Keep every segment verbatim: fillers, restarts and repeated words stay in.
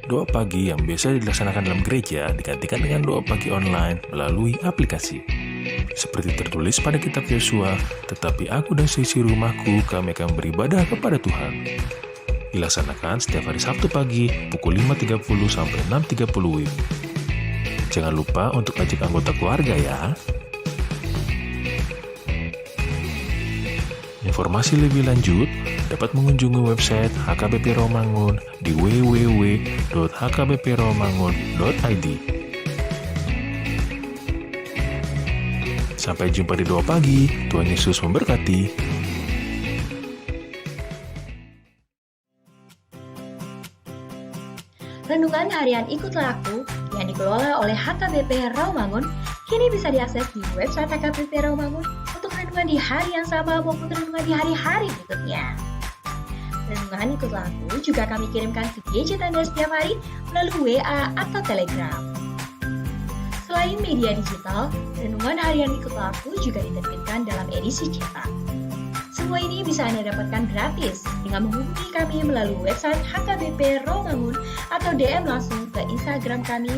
Doa pagi yang biasa dilaksanakan dalam gereja digantikan dengan doa pagi online melalui aplikasi. Seperti tertulis pada kitab Yosua, "Tetapi aku dan seisi rumahku, kami akan beribadah kepada Tuhan." Dilaksanakan setiap hari Sabtu pagi pukul lima tiga puluh sampai enam tiga puluh W I B. Jangan lupa untuk ajak anggota keluarga ya. Informasi lebih lanjut dapat mengunjungi website H K B P Rawamangun di w w w dot h k b p rawamangun dot i d. Sampai jumpa di doa pagi. Tuhan Yesus memberkati. Renungan harian Ikutlah Aku yang dikelola oleh H K B P Rawamangun kini bisa diakses di website H K B P Rawamangun untuk renungan di hari yang sama maupun renungan di hari-hari berikutnya. Renungan Ikutlah Aku juga kami kirimkan ke gadget Anda setiap hari melalui W A atau Telegram. Selain media digital, renungan harian Ikutlah Aku juga diterbitkan dalam edisi cetak. Semua ini bisa Anda dapatkan gratis dengan menghubungi kami melalui website H K B P Rawamangun atau D M langsung ke Instagram kami.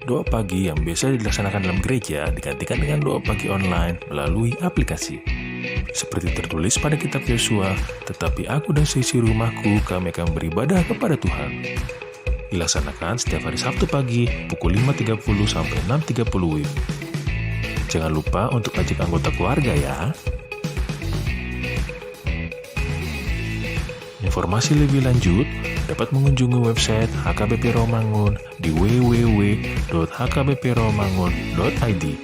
Doa pagi yang biasa dilaksanakan dalam gereja digantikan dengan doa pagi online melalui aplikasi. Seperti tertulis pada kitab Yosua, "Tetapi aku dan seisi rumahku, kami akan beribadah kepada Tuhan." Dilaksanakan setiap hari Sabtu pagi pukul lima tiga puluh sampai enam tiga puluh W I B. Jangan lupa untuk ajak anggota keluarga ya. Informasi lebih lanjut dapat mengunjungi website H K B P Rawamangun di w w w dot h k b p rawamangun dot i d.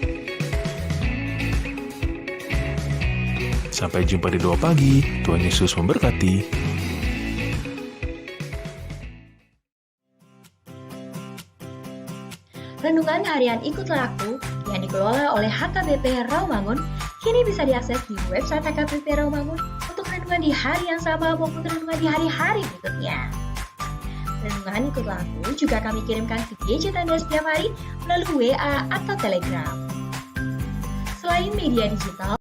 Sampai jumpa di doa pagi. Tuhan Yesus memberkati. Renungan harian Ikutlah Aku yang dikelola oleh H K B P Rawamangun kini bisa diakses di website H K B P Rawamangun untuk renungan di hari yang sama maupun renungan di hari-hari berikutnya. Renungan Ikutlah Aku juga kami kirimkan ke gadget Anda setiap hari melalui W A atau Telegram. Selain media digital,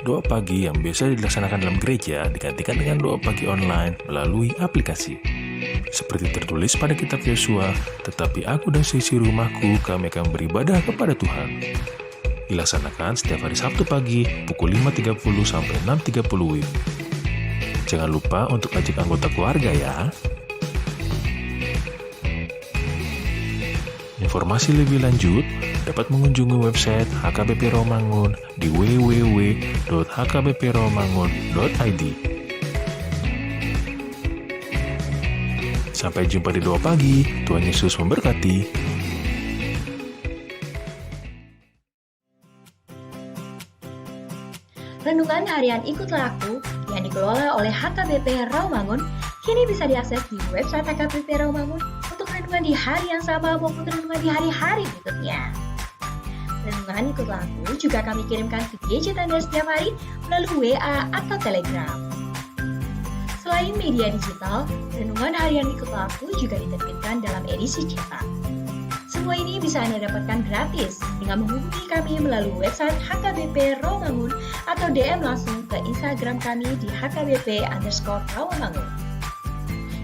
doa pagi yang biasa dilaksanakan dalam gereja digantikan dengan doa pagi online melalui aplikasi. Seperti tertulis pada kitab Yosua, "Tetapi aku dan seisi rumahku, kami akan beribadah kepada Tuhan." Dilaksanakan setiap hari Sabtu pagi pukul lima tiga puluh sampai enam tiga puluh W I B. Jangan lupa untuk ajak anggota keluarga ya. Informasi lebih lanjut dapat mengunjungi website H K B P Rawamangun di w w w dot h k b p rawamangun dot i d. Sampai jumpa di doa pagi. Tuhan Yesus memberkati. Renungan harian Ikutlah Aku yang dikelola oleh H K B P Rawamangun kini bisa diakses di website H K B P Rawamangun untuk renungan di hari yang sama maupun renungan di hari-hari berikutnya. Renungan Ikutlah Aku juga kami kirimkan ke gadget Anda setiap hari melalui W A atau Telegram. Selain media digital, renungan harian Ikutlah Aku juga diterbitkan dalam edisi cetak. Semua ini bisa Anda dapatkan gratis dengan menghubungi kami melalui website H K B P Rawamangun atau D M langsung ke Instagram kami di H K B P underscore Rawamangun.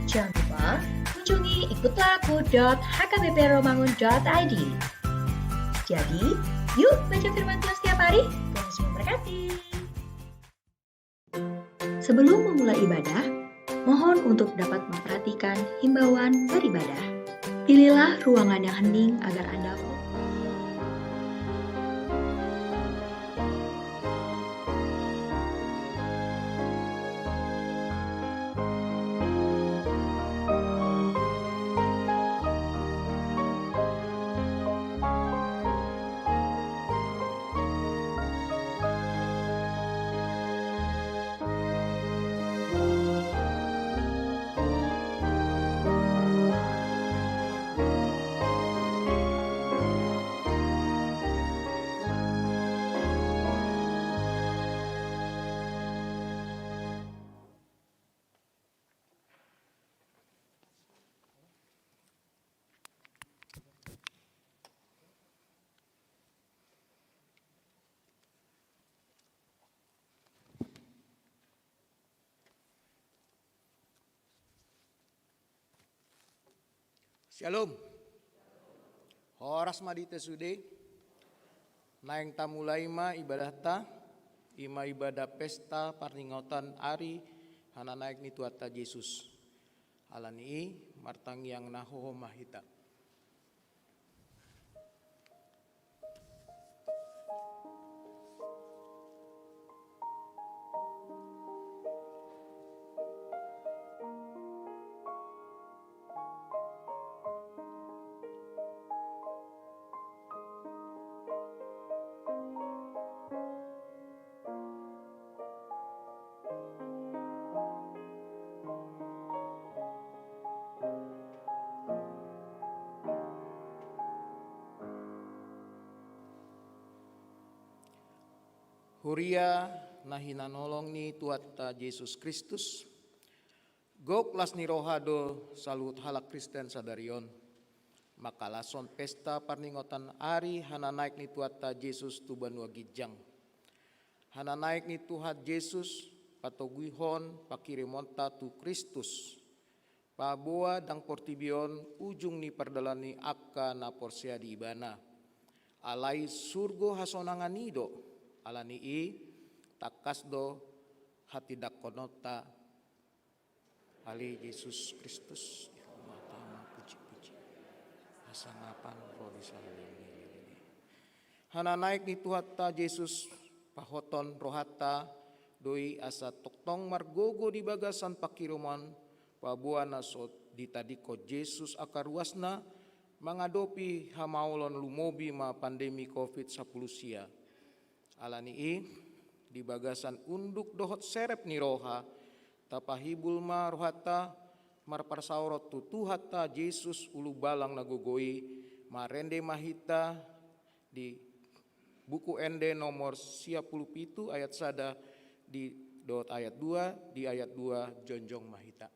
Jangan lupa kunjungi ikutlah aku dot h k b p rawamangun dot i d. Jadi, yuk baca firman Tuhan setiap hari. Tuhan Yesus memberkati. Sebelum memulai ibadah, mohon untuk dapat memperhatikan himbauan beribadah. Pilihlah ruangan yang hening agar Anda fokus. Shalom. Horas ma di hita sude. Naeng tamulai ma ibadahta, i ma ibadah pesta parningotan ari hananaek ni Tuhanta Jesus. Ala ni i, martangiang na hohom ma hita. Huria na hinaholongan ni Tuhanta Jesus Kristus, gok las ni roha do saluhut halak Kristen sadari on, mangkalashon pesta parningotan ari hananaek ni Tuhanta Jesus tu banua ginjang. Hananaek ni Tuhan Jesus patoguihon pangkirimonta tu Kristus, paboa ndang portibi on ujung ni pardalanan ni angka na porsea di Ibana. Alai surgo hasonangan i do, ala ni i tangkas do hatindangkononta. Ale Jesus Kristus, di rumah tama puji-puji. Hasangapan ro di sahali ni leleng i. Hananaek ni Tuhanta Jesus pahothon rohanta do i asa tongtong margogo di bagasan pangkirimon paboa na so ditadingkon Jesus angka ruasna mangadopi hamaolon lumobi ma pandemi covid sampulu sia. Ala ni i, di bagasan unduk dohot serep ni roha, tapahibul ma rohanta marparsaoran tu Tuhanta Jesus ulubalang na gogo i, marende ma hita di Buku Ende nomor sia pulu pitu ayat sada di, dohot ayat dua, di ayat dua jongjong ma hita.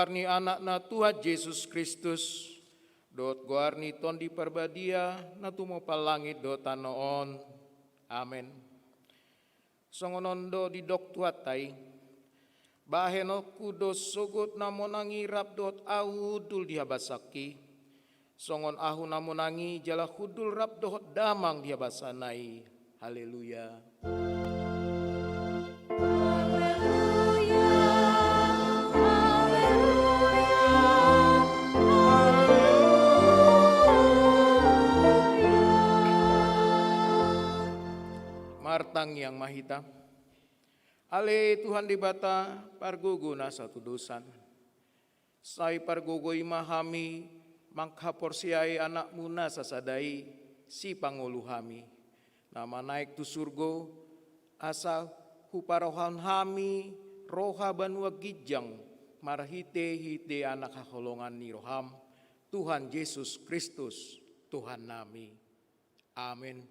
Goar ni Anakna Tuhan Jesus Kristus, dohot goar ni Tondi Parbadia, na tumompa langit dohot tano on. Amen. Songon on do didok Tuhanta i: Bahenonku do sogot na monang i rap dohot ahu hundul di habasangki, songon ahu na monang i jala hundul rap dohot Damang di habasana i. Haleluya. Haleluya, haleluya, Martangiang ma hita. Ale Tuhan Debata, pargogo na satudosan. Sai pargogoi ma hami manghaporseai Anakmu na sasada i, sipangolu hami, na manaek tu surgo, asa huparohahon hami roha banua ginjang marhitehite Anak haholongan ni roham, Tuhan Jesus Kristus, Tuhannami. Amen.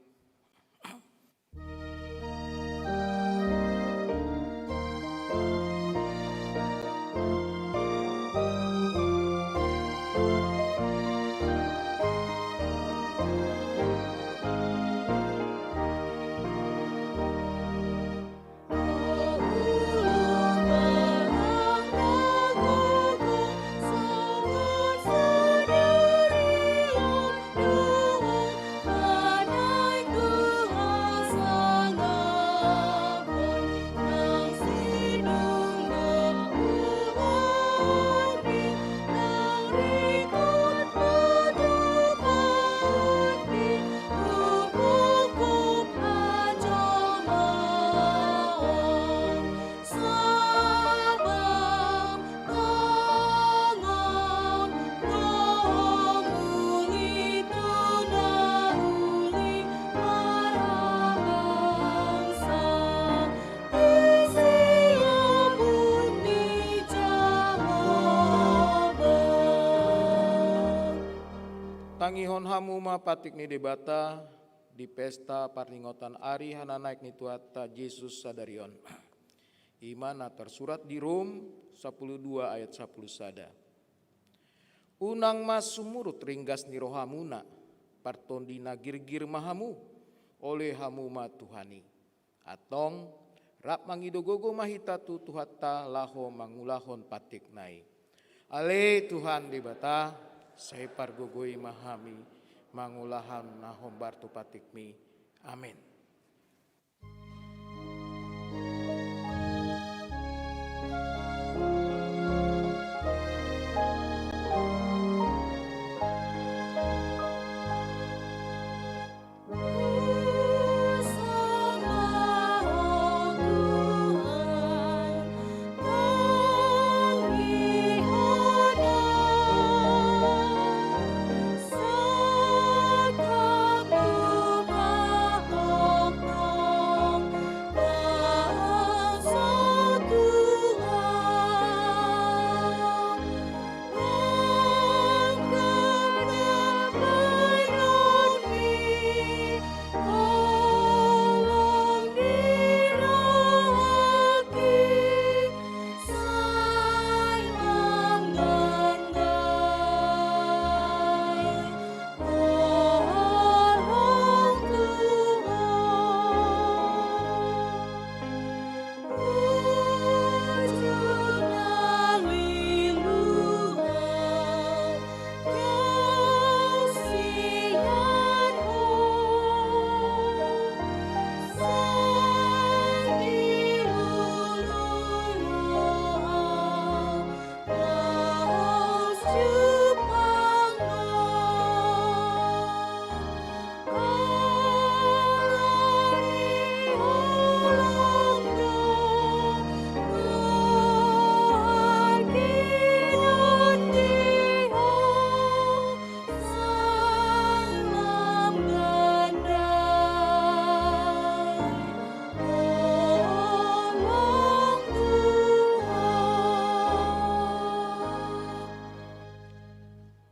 Tangihon hamu ma patik ni Debata di pesta parningotan ari hananaek ni Tuhanta Jesus sadari on. I ma na tarsurat di Rom sampulu dua ayat sampulu sada. Unang ma sumurut ringgas ni rohamuna, partondi na girgir ma hamu, ole hamu ma Tuhan i. Antong, rap mangido gogo ma hita tu Tuhanta laho mangulahon patikna i. Ale Tuhan Debata, sai pargogoi ma hami mangulahon na hombar tu patikmi. Amen.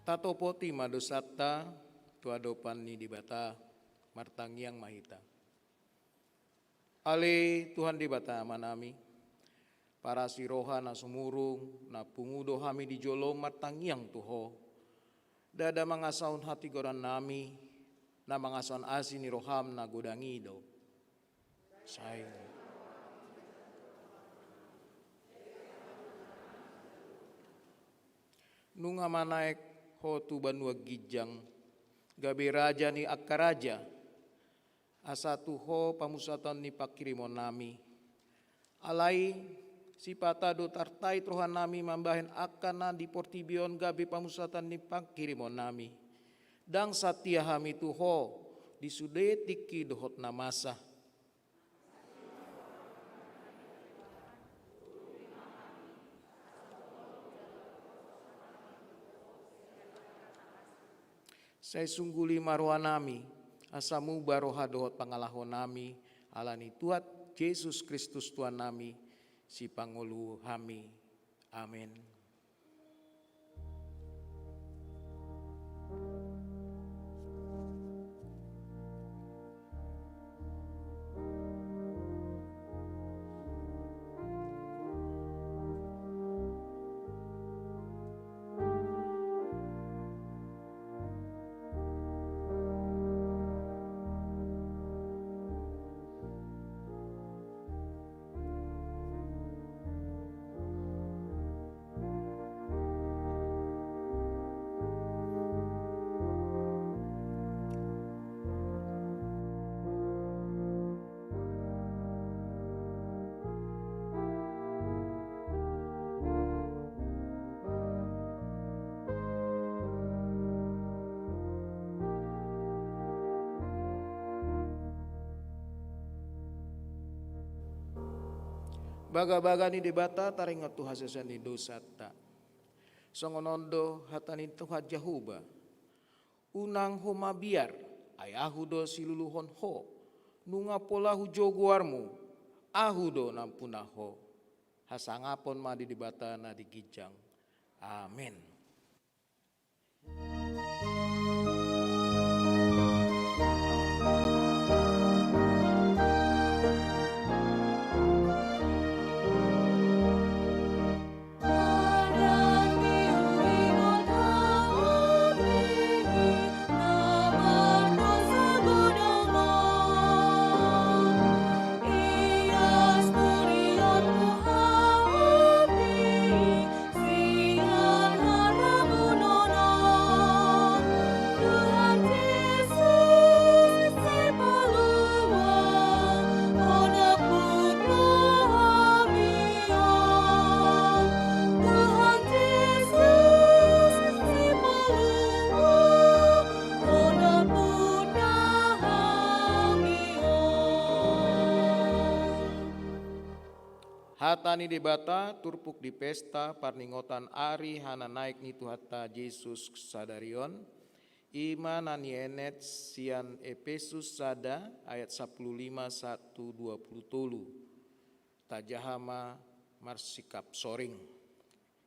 Tatopoti ma dosanta tu adopan ni Debata, martangiang ma hita. Ale Tuhan Debata Amanami, parasi roha na sumurung, na pungu do hami di jolom martangiang tu Ho. Ndada mangasahon hatigorannami, na mangasahon asi ni roham na godang i do. Sai. Nunga manaek Ho tu banua ginjang, gabe Raja ni angka raja, asa tu Ho pamusatan ni panghirimonnami. Alai, sipata do tartait rohanami mambahen angka na di portibi on gabe pamusatan ni panghirimonnami. Ndang satia hami tu Ho, di sude tingki dohot na masa. Sai sungguli ma rohanami, asa muba roha dohot pangalahonami, ala ni Tuhan Jesus Kristus Tuhannami, Sipangolu hami. Amen. Bagabaga ni Debata taringot tu hasesaan ni dosanta. Songon on do hata ni Tuhan Jahowa: Unang ho mabiar, ai Ahu do siluluhon ho. Nunga pola hujou goarmu, Ahu do nampuna ho. Hasangapon ma di Debata na di ginjang. Amen. Hata ni Debata turpuk di pesta parningotan ari hananaek ni Tuhanta Jesus sadari on, i ma na nienet sian Epesus sada ayat sampulu lima sahat tu dua pulu tolu. Tajaha ma marsikap soring.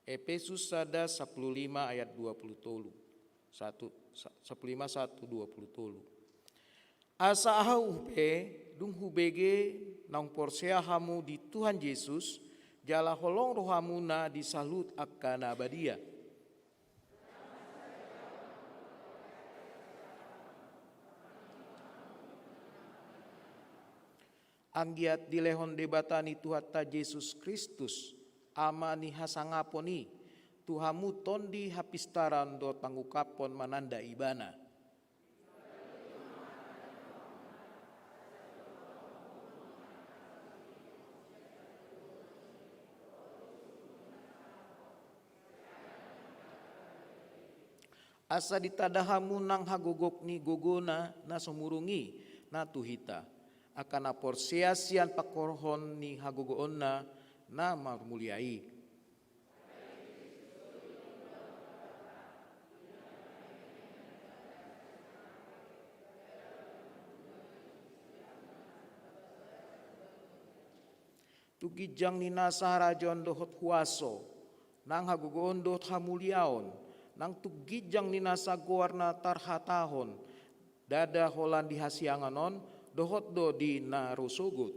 Epesus sada sampulu lima ayat dua pulu tolu. Satu, sa-, sampulu lima sahat tu dua pulu tolu. Asa ahu pe, dung hubege naung porsea hamu di Tuhan Jesus, jala holong rohamuna di saluhut angka na badia. Anggiat dilehon Debata ni Tuhanta Jesus Kristus, Ama ni hasangapon i, tu hamu tondi hapistaran dohot pangungkapon mananda Ibana. Asa ditanda hamu nang hagogok ni gogona na sumurung i na tu hita, angka na porsea sian pangkorhon ni hagogoonna na marmulia i. Tu ginjang ni nasa harajaon dohot huaso, nang hagogoon dohot hamuliaon, nang tu ginjang ni nasa goar na tarhatahon, ndada holan di hasiangan on, dohot do di na ro sogot.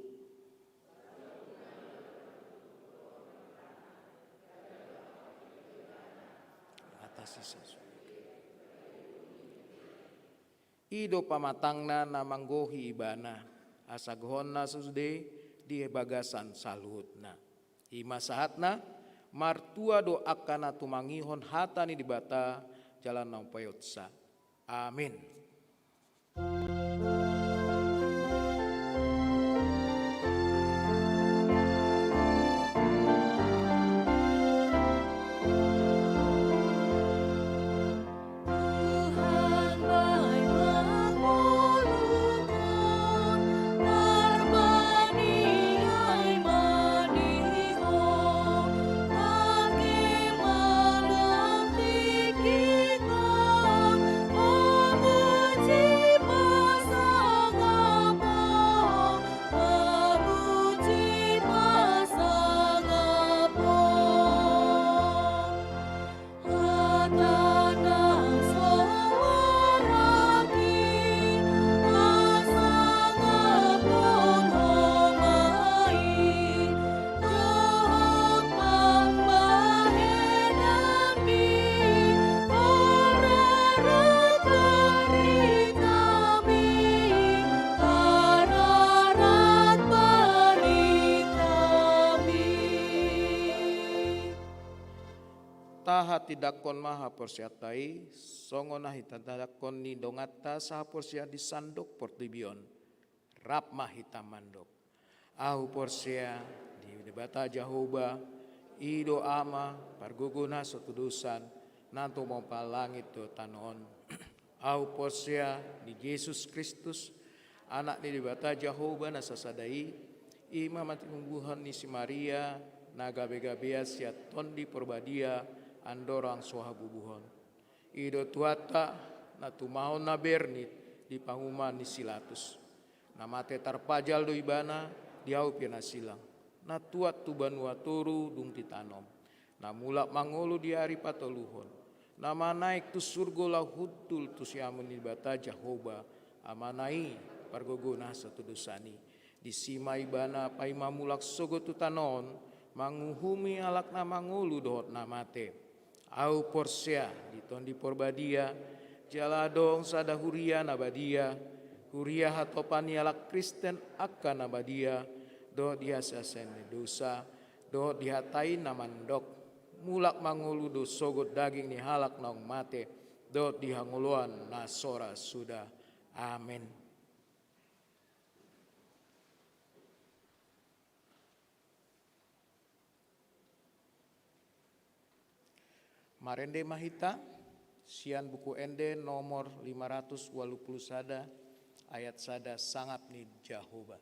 Atas Yesus. I do pamatangna na manggohi Ibana, asa gohonna sude di bagasan saluhutna. I ma sahatna, martua do angka na tumangihon hata ni Debata jala na umpaionsa. Amin. Tahatindangkon ma haporseaonta i, songon na hinatindangkon ni donganta sahaporseaon di sandok portibi on. Rap ma hita mandok. Ahu porsea di Debata Jahowa, i do Ama, pargogo na so tudosan, na tumompa langit dohot tano on. Ahu porsea di Jesus Kristus, Anak ni Debata Jahowa na sasada i, i ma na tinumbuhon ni si Maria, na gabegabean sian Tondi Porbadia, andorang so habubuhon. I do Tuhanta, na tumahon na bernit di panguhuman ni si Latus. Na mate tarpajal do Ibana, di ahu pe na silang. Na tuat tu banua toru dung ditanom. Na mulak mangolu di ari patoluhon. Na manaek tu surgo laho hundul tu siamun ni Debata Jahowa, Amana i, pargogo na so tudosan i. Disi ma Ibana paima mulak sogot tu tano on, manguhumi halak na mangolu dohot na mate. Ahu porsea di Tondi Porbadia, jala adong sada huria na badia, huria hatopan ni halak Kristen angka na badia, dohot di hasesaan ni dosa, dohot di hata i na mandok, mulak mangolu do sogot daging ni halak naung mate, dohot di hangoluan na so ra suda. Amen. Marende ma hita, sian Buku Ende nomor lima ratus ualu pulu sada, ayat sada, Sangap ni Jahowa.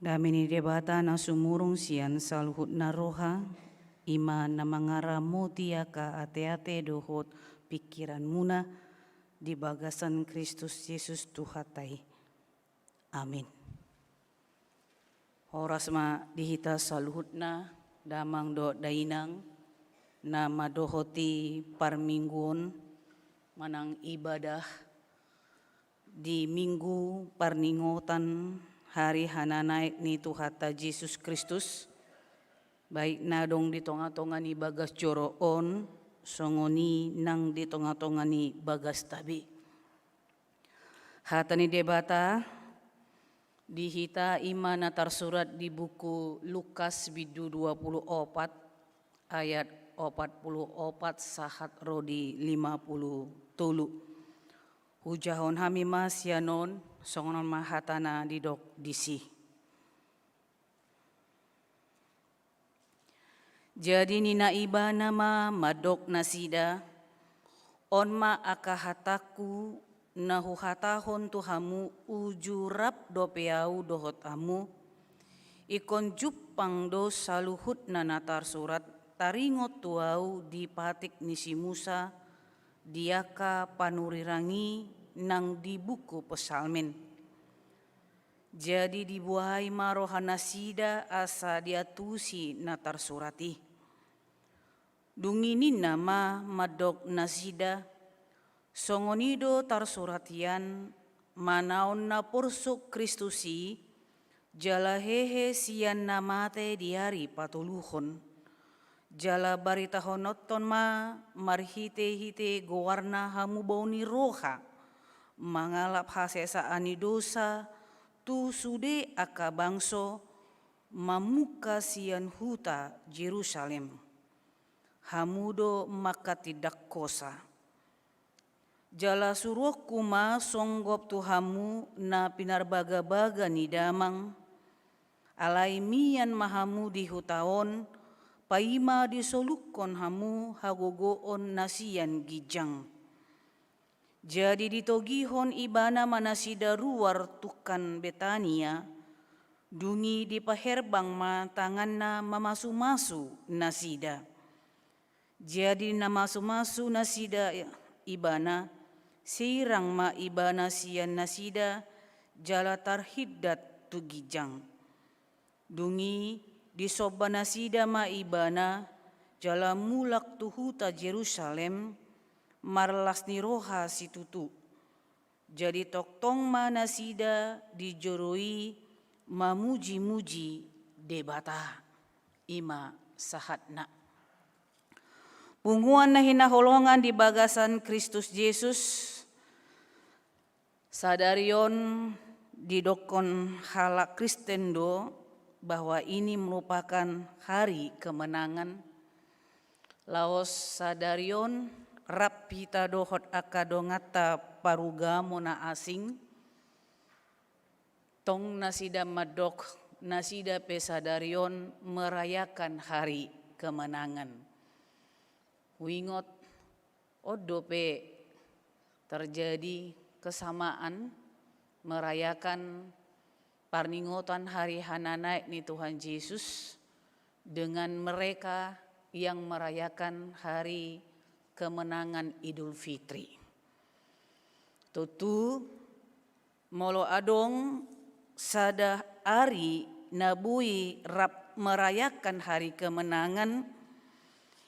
Dame ni Debata na sumurung sian saluhutna roha, i ma na mangaramoti angka ateate dohot pingkiranmuna di bagasan Kristus Jesus Tuhanta i. Amin. Horas ma di hita saluhutna, damang dohot dainang, na mandohoti parmingguon manang ibadah di Minggu parningotan hari hananaek ni Tuhanta Jesus Kristus, baik na adong di tongatonga ni bagas joro on, songon i nang di tongatonga ni bagasta be. Hata ni Debata di hita i ma na tarsurat di buku Lukas bindu dua pulu opat ayat opat pulu opat sahat ro di lima pulu tolu. Hujahahon hami ma sian on, songon on ma hatana didok disi. Jadi ninna Ibana ma mandok nasida, on ma angka hatangku na huhatahon tu hamu uju rap dope ahu dohot hamu, ingkon jumpang do saluhutna na tarsurat taringot tu ahu di patik ni si Musa, di angka panurirang i nang di buku Psalmen. Jadi dibuhai ma rohanasida asa diantusi na tarsurat i. Dung i ninna ma mandok nasida, songon i do tarsurat hian, manaon na porsuk Kristus i, jala hehe sian na mate di ari patoluhon. Jala baritahononton ma marhitehite goarna hamubaon ni roha, mangalap hasesaan ni dosa tu sude angka bangso, mamungka sian huta Jerusalem. Hamu do manghatindanghon hosa. Jala suruonku ma songgop tu hamu na pinarbagabaga ni damang, alai mian ma hamu di huta on, paima disolukhon hamu hagogoon na sian ginjang. Jadi ditogihon ibana ma nasida ruar tungkan Betania, dung i dipaherbang ma tanganna mamasumasu nasida. Jadi na masumasu nasida ibana, sirang ma ibana sian nasida, jala tarhindat tu ginjang. Dung i disomba nasida ma ibana, jala mulak tu huta Jerusalem, marlas ni roha situtu. Jadi tongtong ma nasida di joro i mamujimuji Debata. I ma sahatna. Punguan na hinaholongan di bagasan Kristus Jesus, sadari on didokkon halak Kristen do bahwa ini merupakan hari kemenangan. Laos sadari on rap hita dohot angka donganta parugamo na asing, tong nasida mandok, nasida pe sadari on merayakan hari kemenangan. Huingot, on dope terjadi kesamaan merayakan parningotan hari hananaek ni Tuhan Jesus dengan mereka yang merayakan hari kemenangan Idul Fitri. Tontu, molo adong sada ari na boi rap merayakan hari kemenangan,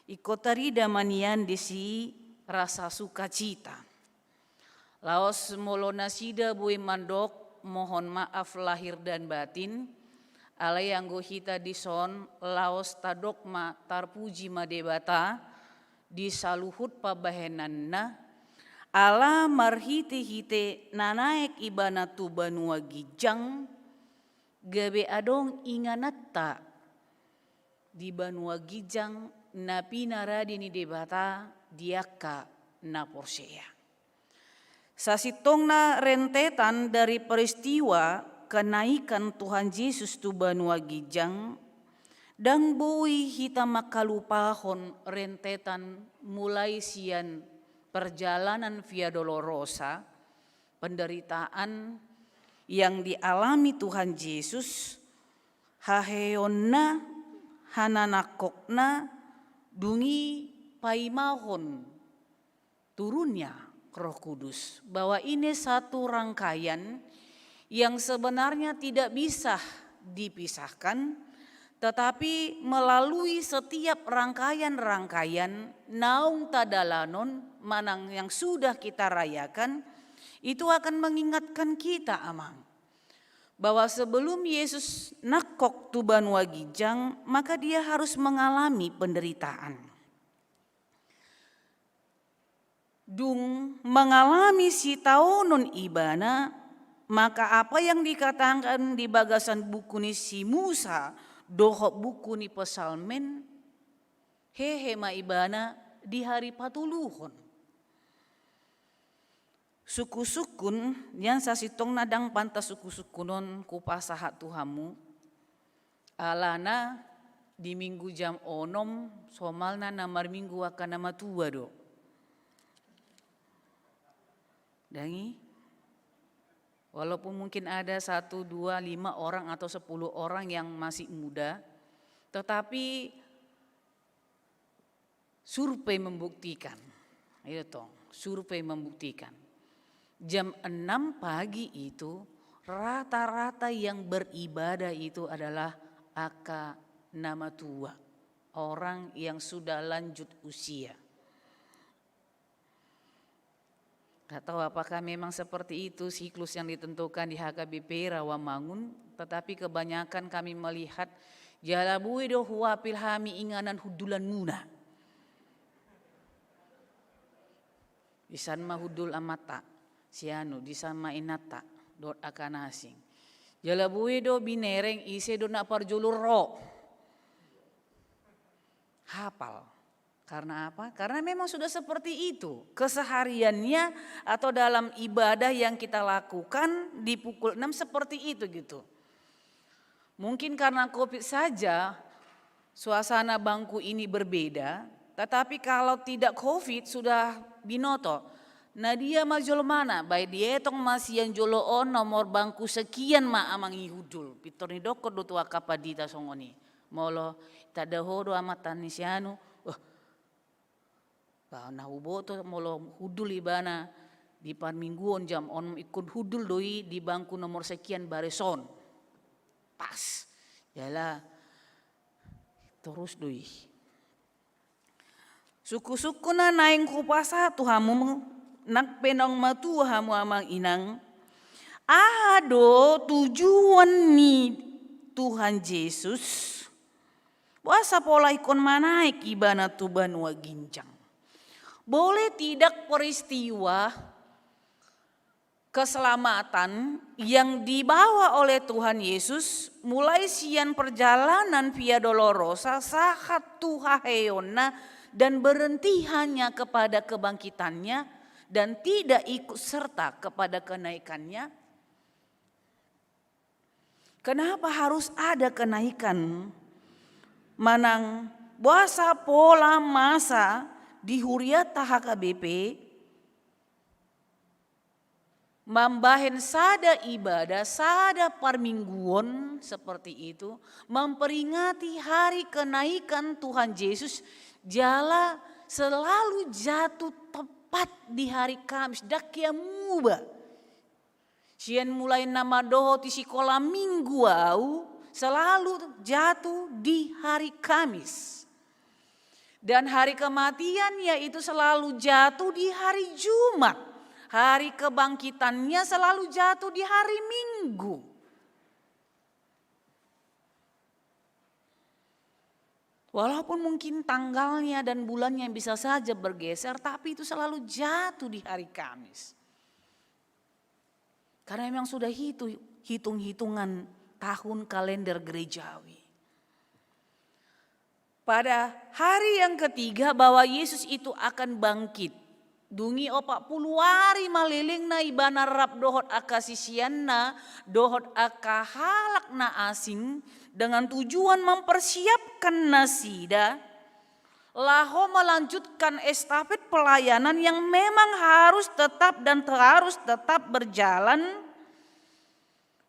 ingkon tarida ma nian disi rasa sukacita. Laos molo nasida boi mandok mohon maaf lahir dan batin, alai anggo hita dison laos tadok ma tarpuji ma Debata di saluhut pambahenanna, ala marhitehite na naek ibana tu banua ginjang, gabe adong ingananta di banua ginjang na pinarade ni Debata di angka na porsea. Sasintongna rentetan dari peristiwa kenaikan Tuhan Jesus tu banua ginjang, ndang boi hita mangkalupahon rentetan mulai sian perjalanan Via Dolorosa, penderitaan yang dialami Tuhan Jesus, haheonna, hananangkokna, dung i paimahon turunnya Roh Kudus, bahwa ini satu rangkaian yang sebenarnya tidak bisa dipisahkan, tetapi melalui setiap rangkaian-rangkaian naung tadalanon manang yang sudah kita rayakan, itu akan mengingatkan kita, Amang, bahwa sebelum Yesus nangkok tu banua ginjang, maka dia harus mengalami penderitaan. Dung mengalami sitaonon ibana, maka apa yang dikatakan di bagasan buku ni si Musa dohot buku ni Psalmen, hehe ma ibana di hari patoluhon. Sungkunsungkun, nian sasintongna ndang pantas sungkunsungkun on hupasahat tu hamu, alana di Minggu jam onom, somalna na marminggu angka na matua do. Ndang i? Walaupun mungkin ada satu, dua, lima orang atau sepuluh orang yang masih muda, tetapi survei membuktikan, itu tong, survei membuktikan, jam enam pagi itu rata-rata yang beribadah itu adalah angka na matua, orang yang sudah lanjut usia. Nggak tahu apakah memang seperti itu siklus yang ditentukan di H K B P Rawamangun, tetapi kebanyakan kami melihat jala boi do huapil hami inganan hundulanmuna. Isan ma hundul amanta. si anu, disan ma inanta dohot angka na asing. Jala boi do binereng ise do na parjolo ro. Hapal. Karena apa? Karena memang sudah seperti itu. Kesehariannya atau dalam ibadah yang kita lakukan di pukul enam seperti itu gitu. Mungkin karena covid saja suasana bangku ini berbeda, tetapi kalau tidak covid sudah binoto. Na dia ma jolmana, baen dietong ma sian jolo on nomor bangku sekian ma amang i hundul. Pintor nidokkon do tu angka pandita songon i. Molo tanda ho do amanta ni si anu, wah, ba na huboto molo hundul ibana di parmingguon jam onom ingkon hundul do i di bangku nomor sekian baris on. Pas. Jala torus do i. Sungkun-sungkun na naeng hupasahat tu hamu nang pe naung matua hamu amang inang. Aha do tujuan ni Tuhan Jesus? Boasa pola ingkon manaek ibana tu banua ginjang? Boleh tidak peristiwa keselamatan yang dibawa oleh Tuhan Yesus mulai sian perjalanan Via Dolorosa sahat tu haheonna dan berhenti hanya kepada kebangkitannya dan tidak ikut serta kepada kenaikannya? Kenapa harus ada kenaikan? Manang boasa pola masa di huriata H K B P mambahen sada ibadah, sada parmingguon seperti itu, memperingati hari kenaikan Tuhan Yesus, jala selalu jatuh tepat di hari Kamis, ndang hea muba. Sian mulai na mandohoti sikola minggu au, selalu jatuh di hari Kamis. Dan hari kematiannya itu selalu jatuh di hari Jumat. Hari kebangkitannya selalu jatuh di hari Minggu. Walaupun mungkin tanggalnya dan bulannya bisa saja bergeser, tapi itu selalu jatuh di hari Kamis. Karena memang sudah hitu-, hitung-hitungan tahun kalender gerejawi. Pada hari yang ketiga bahwa Yesus itu akan bangkit. Dung i opat pulu ari ma lelengna ibana rap dohot angka siseanna, dohot angka halak na asing, dengan tujuan mempersiapkan nasida laho melanjutkan estafet pelayanan yang memang harus tetap dan harus tetap berjalan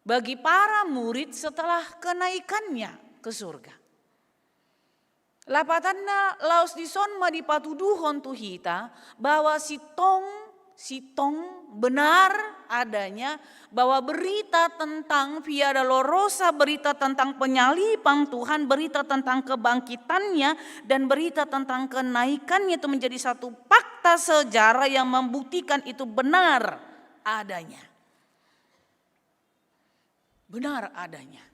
bagi para murid setelah kenaikannya ke surga. Lapatanna, laos dison ma dipatuduhon tu hita bahwa sintong, sintong benar adanya bahwa berita tentang Via Dolorosa, berita tentang penyaliban Tuhan, berita tentang kebangkitannya, dan berita tentang kenaikannya itu menjadi satu fakta sejarah yang membuktikan itu benar adanya. Benar adanya.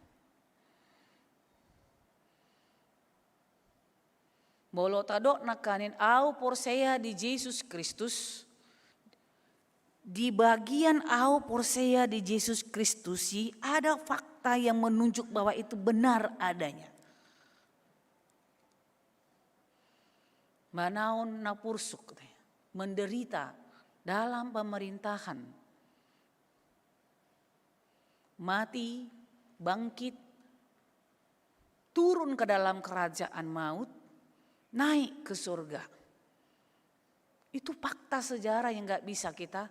Molo tadok nangkaning au porsea di Jesus Kristus, di bagian au porsea di Jesus Kristus i ada fakta yang menunjuk bahwa itu benar adanya. Manaon na pursuk, menderita dalam pemerintahan, mati, bangkit, turun ke dalam kerajaan maut, naik ke surga. Itu fakta sejarah yang nggak bisa kita,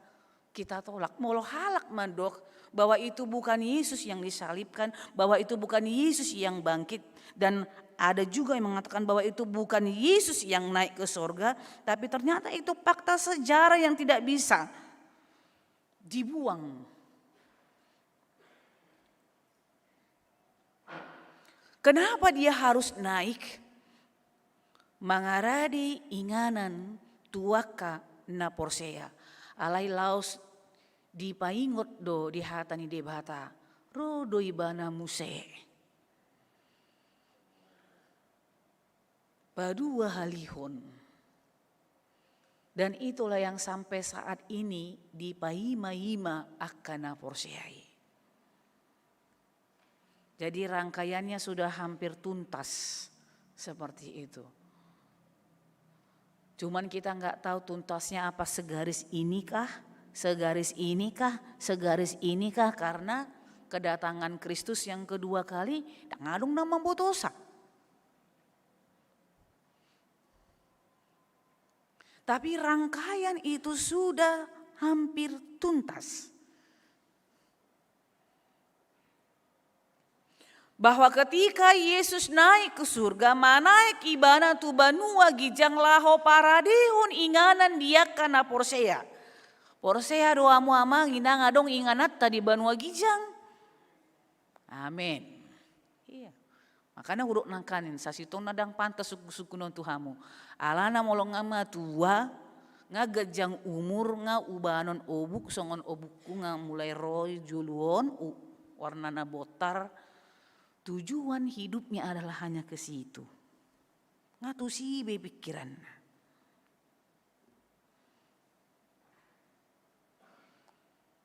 kita tolak. Molo halak mandok bahwa itu bukan Yesus yang disalibkan, bahwa itu bukan Yesus yang bangkit, dan ada juga yang mengatakan bahwa itu bukan Yesus yang naik ke surga, tapi ternyata itu fakta sejarah yang tidak bisa dibuang. Kenapa dia harus naik? Mangarade inganan tu angka na porsea. Alai laos dipaingot do di hata ni Debata, ro do ibana muse. Paduahalihon. Dan itulah yang sampai saat ini dipaima-ima angka na porsea i. Jadi rangkaiannya sudah hampir tuntas seperti itu. Cuman kita nggak tahu tuntasnya apa, segaris inikah, segaris inikah, segaris inikah, karena kedatangan Kristus yang kedua kali, ndang adong na mambotosa. Tapi rangkaian itu sudah hampir tuntas. Bahwa ketika Yesus naik ke surga, manaek ibana tu banua ginjang laho paradehon inganan di angka na porsea. Porsea do hamu amang inang adong ingananta di banua ginjang? Amen. Iya. Makana hudok nangkaning, sasintongna ndang pantas sungkun-sungkunon tu hamu. Alana molo nga matua, nga ganjang umur, nga ubanon obuk, songon obukku nga mulai ro jolo on, u-, warnana botar. Tujuan hidupnya adalah hanya ke situ. Nga tusi be pikiranna.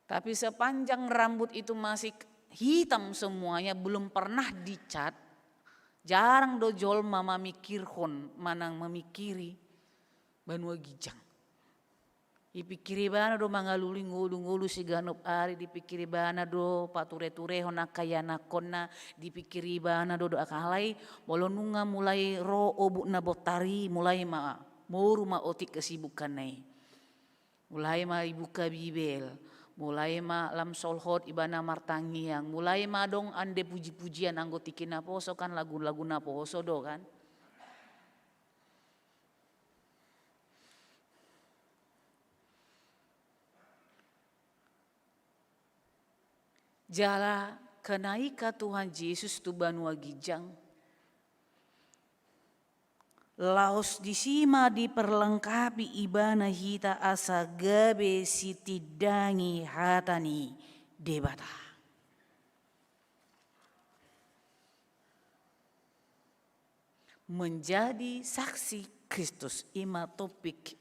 Tapi sepanjang rambut itu masih hitam semuanya, belum pernah dicat, jarang do jolma mamikirhon manang mamikiri banua ginjang. Dipikiri ibana do mangalului ngolu-ngolu siganup ari, dipikiri ibana do pature-turehon angka ianakhonna, dipikiri ibana do, do angka, alai molo nunga mulai ro obuk na botar i, mulai ma moru ma otik kesibukanna i. Mulai ma ibuka Bibel, mulai ma lam solhot ibana martangiang, mulai ma adong ande puji-pujian anggo tingki na poso kan, lagu-lagu na poso do kan. Jala kenaikan Tuhan Yesus tu banua ginjang, laos disi ma diperlengkapi ibana hita asa gabe sitindangi hata ni Debata. Menjadi saksi Kristus, i ma topik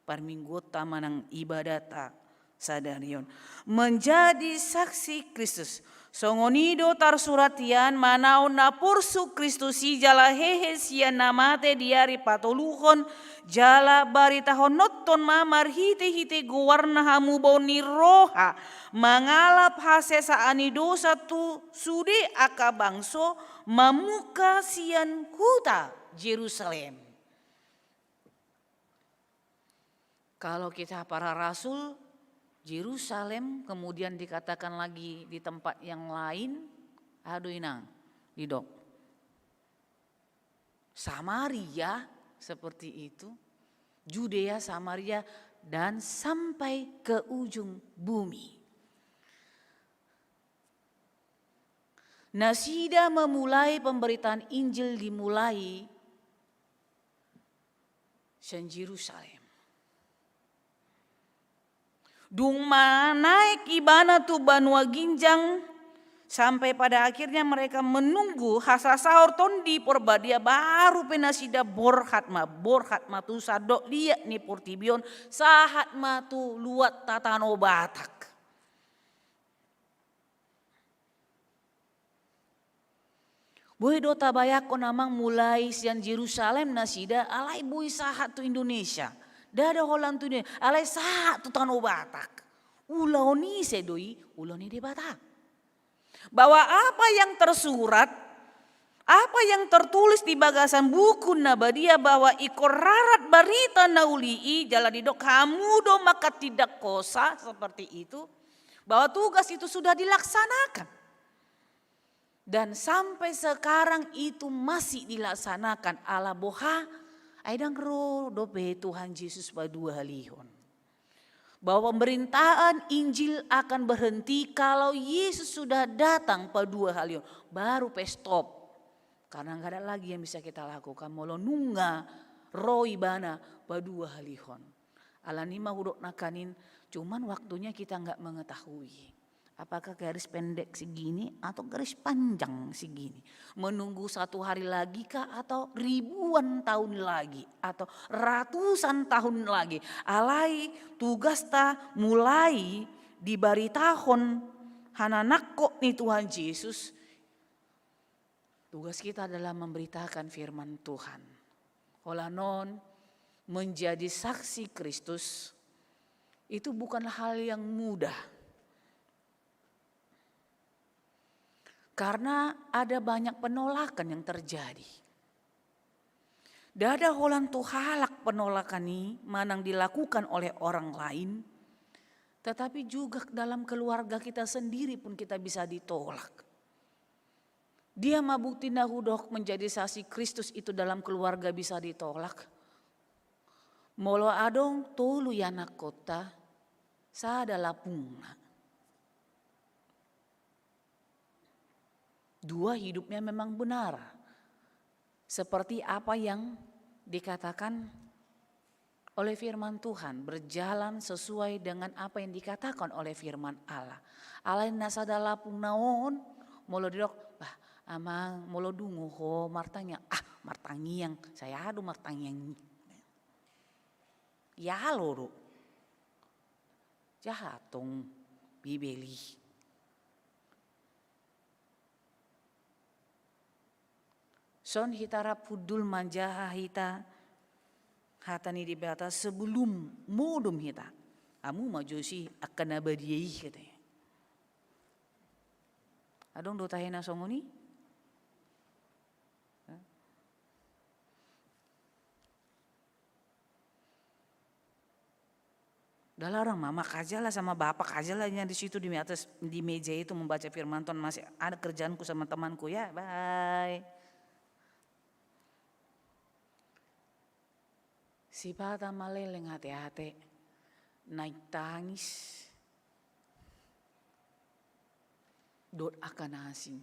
parmingguonta manang ibadatta sadari on. Menjadi saksi Kristus. Songon i do tarsurat hian, manaon na porsuk Kristus i jala hehe sian na mate di ari patoluhon, jala baritahononton ma marhite-hite goarna hamubaon ni roha, mangalap hasesaan ni dosa tu sude angka bangso, mamungka sian huta Jerusalem. Kalau kita para rasul, Jerusalem, kemudian dikatakan lagi di tempat yang lain, aha do inang didok? Samaria, seperti itu. Judea, Samaria, dan sampai ke ujung bumi. Nasida memulai pemberitaan Injil dimulai sian Jerusalem. Dung manaek ibana tu banua ginjang, sampai pada akhirnya mereka menunggu hasasahon Tondi Porbadia, baru pe nasida borhat ma, borhat ma tu sandok liat ni portibi on, sahat ma tu luatta tano Batak. Boi do tabayangkon amang, mulai sian Jerusalem nasida, alai boi sahat tu Indonesia. Ndada holan tu Indonesia, alai sahat tu tano Batak. Ulaon ise do i? Ulaon ni Debata. Bahwa apa yang tersurat, apa yang tertulis di bagasan buku na badia, bahwa ingkon rarat barita na uli i, jala didok hamu do manghatindanghon hosa, seperti itu, bahwa tugas itu sudah dilaksanakan. Dan sampai sekarang itu masih dilaksanakan. Ala boha? Ai ndang ro dope Tuhan Jesus paduahalihon. Bahwa pemberitaan Injil akan berhenti kalau Yesus sudah datang paduahalihon. Baru pe stop. Karena nggak ada lagi yang bisa kita lakukan molo nunga ro ibana paduahalihon. Alani i ma hudok nangkaning, cuman waktunya kita nggak mengetahui. Apakah garis pendek segini atau garis panjang segini? Menunggu satu hari lagi kah, atau ribuan tahun lagi, atau ratusan tahun lagi? Alai tugasta mulai dibaritahon hananangkok ni Tuhan Jesus, tugas kita adalah memberitakan firman Tuhan. Holan on, menjadi saksi Kristus itu bukan hal yang mudah. Karena ada banyak penolakan yang terjadi. Ndada holan tu halak penolakan i manang dilakukan oleh orang lain, tetapi juga dalam keluarga kita sendiri pun kita bisa ditolak. Dia ma bukti na hudok menjadi saksi Kristus itu dalam keluarga bisa ditolak. Molo adong tolu ianakhonta, sada lapungna. Dua hidupnya memang benar. Seperti apa yang dikatakan oleh firman Tuhan, berjalan sesuai dengan apa yang dikatakan oleh firman Allah. Alai na sada lapungna on, molo didok, bah, amang, molo dungo ho martangiang, ah, martangiang, sai aha do martangiang i. Ialo do. Jahat tong Bibel i. Son hita rap hundul manjaha hita hata ni Debata sebelum modom hita. Hamu ma jo si angka na badia i, katanya. Adong do tahe na songon i? Dalarang mama kajalah sama bapak kajalah yang di situ di atas, di meja itu membaca firman Tuhan, masih ada kerjaanku sama temanku ya, bye. Sipata maleleng ate-ate, naik tangis, dot akan asing.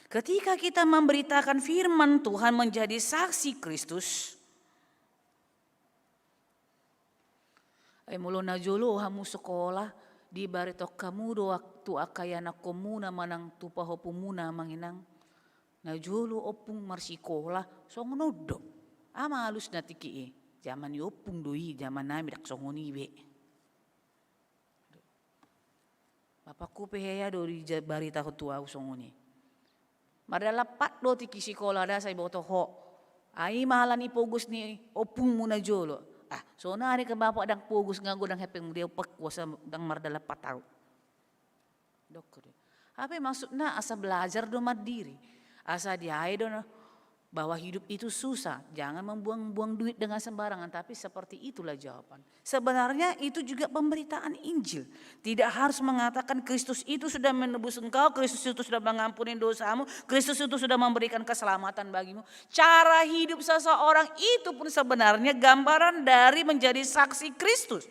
Ketika kita memberitakan firman Tuhan menjadi saksi Kristus, ai molo na jolo hamu sekolah, dibaritahon hamu do tu angka ianakhonmuna manang tu pahompumuna manang inang. Na jolo ompung marsikola, songon on do. Aha ma alusna tingki i, jaman ni ompung do i, jaman nami ndang songon i be. Bapakku pe hea do dibaritahon tu ahu songon i. Mardalan pat do tingki sikola, ndang sai diboto ho. Ai ma ala ni pogos ni ompungmu na jolo. Ah, sonari ke bapak ndang pogos, nganggo ndang hepeng, dia pek kuasa ndang mardalan pat ahu. Dok do. Hape maksudna asa belajar do mandiri. Asa diae do na bahwa hidup itu susah, jangan membuang-buang duit dengan sembarangan, tapi seperti itulah jawaban. Sebenarnya itu juga pemberitaan Injil. Tidak harus mengatakan Kristus itu sudah menebus engkau, Kristus itu sudah mengampuni dosamu, Kristus itu sudah memberikan keselamatan bagimu. Cara hidup seseorang itu pun sebenarnya gambaran dari menjadi saksi Kristus.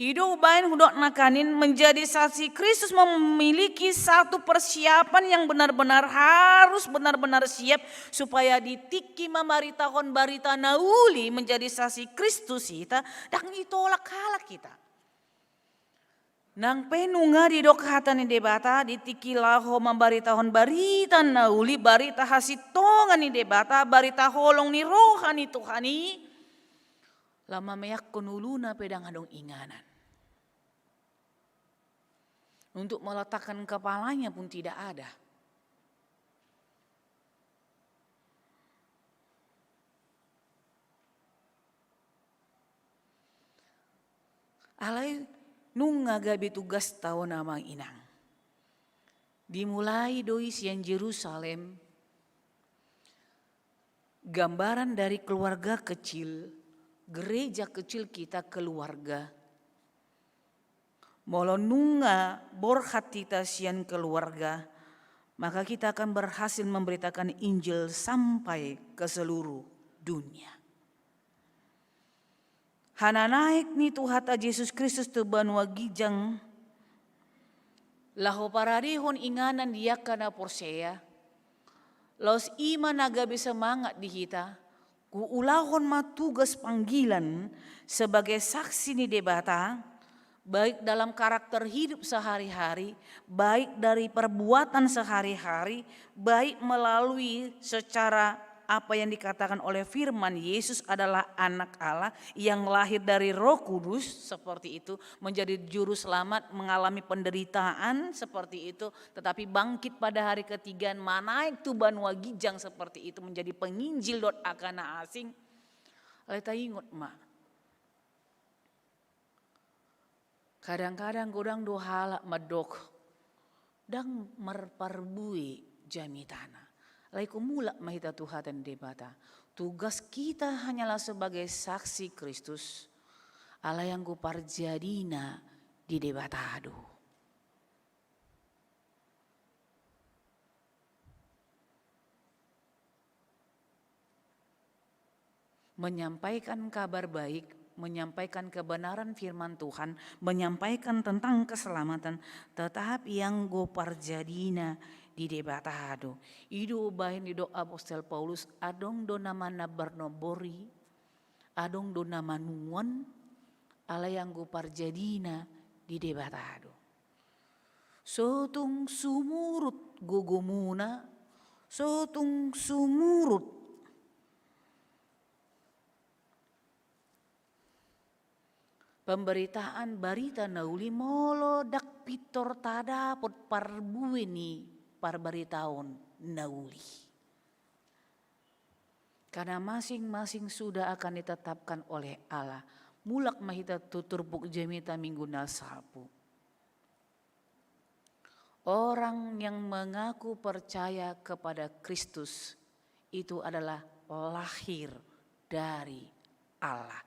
I do umbahen hudok nangkaning, menjadi saksi Kristus memiliki satu persiapan yang benar-benar harus benar-benar siap supaya di tingki mamaritahon barita na uli menjadi saksi Kristus hita, ndang ditolak halak hita. Nang pe nunga didok hata ni Debata, di tingki laho mambaritahon barita na uli, barita hasintongan ni Debata, barita holong ni roha ni Tuhan i, laho mameakkon uluna pe ndang adong inganan. Untuk meletakkan kepalanya pun tidak ada. Alai nunga gabe tugasta on amang inang. Dimulai do i sian Jerusalem, gambaran dari keluarga kecil, gereja kecil kita keluarga. Molo nunga borhat hita sian keluarga, maka kita akan berhasil memberitakan Injil sampai ke seluruh dunia. Hananaek ni Tuhanta Jesus Kristus tu banua ginjang, laho paradehon inganan di angka na porsea, laos i ma na gabe semangat di hita, huulahon ma tugas panggilan sebagai saksi ni Debata, baik dalam karakter hidup sehari-hari, baik dari perbuatan sehari-hari, baik melalui secara apa yang dikatakan oleh firman, Yesus adalah Anak Allah yang lahir dari Roh Kudus, seperti itu, menjadi juru selamat, mengalami penderitaan seperti itu, tetapi bangkit pada hari ketiga, manaek tu banua ginjang seperti itu, menjadi penginjil dohot angka na asing. Alai taingot ma, kadang-kadang godang do halak mandok, ndang marparbue jamitana. Alai ingkon mulak ma hita tu hata ni Debata. Tugas kita hanyalah sebagai saksi Kristus, alai anggo parjadina di Debata do. Menyampaikan kabar baik, menyampaikan kebenaran firman Tuhan, menyampaikan tentang keselamatan, tetapi anggo parjadina di Debata do. I do umbahen didok apostel Paulus, adong do na manambar nombor i, adong do na manuan, alai anggo parjadina di Debata do. So tung sumurut gogomuna, so tung sumurut pemberitaan barita na uli molo ndang pintor tadapot parbue ni parbaritaon na uli. Karena masing-masing sudah akan ditetapkan oleh Allah. Mulak ma hita tu turpuk jamita minggu na salpu. Orang yang mengaku percaya kepada Kristus itu adalah lahir dari Allah.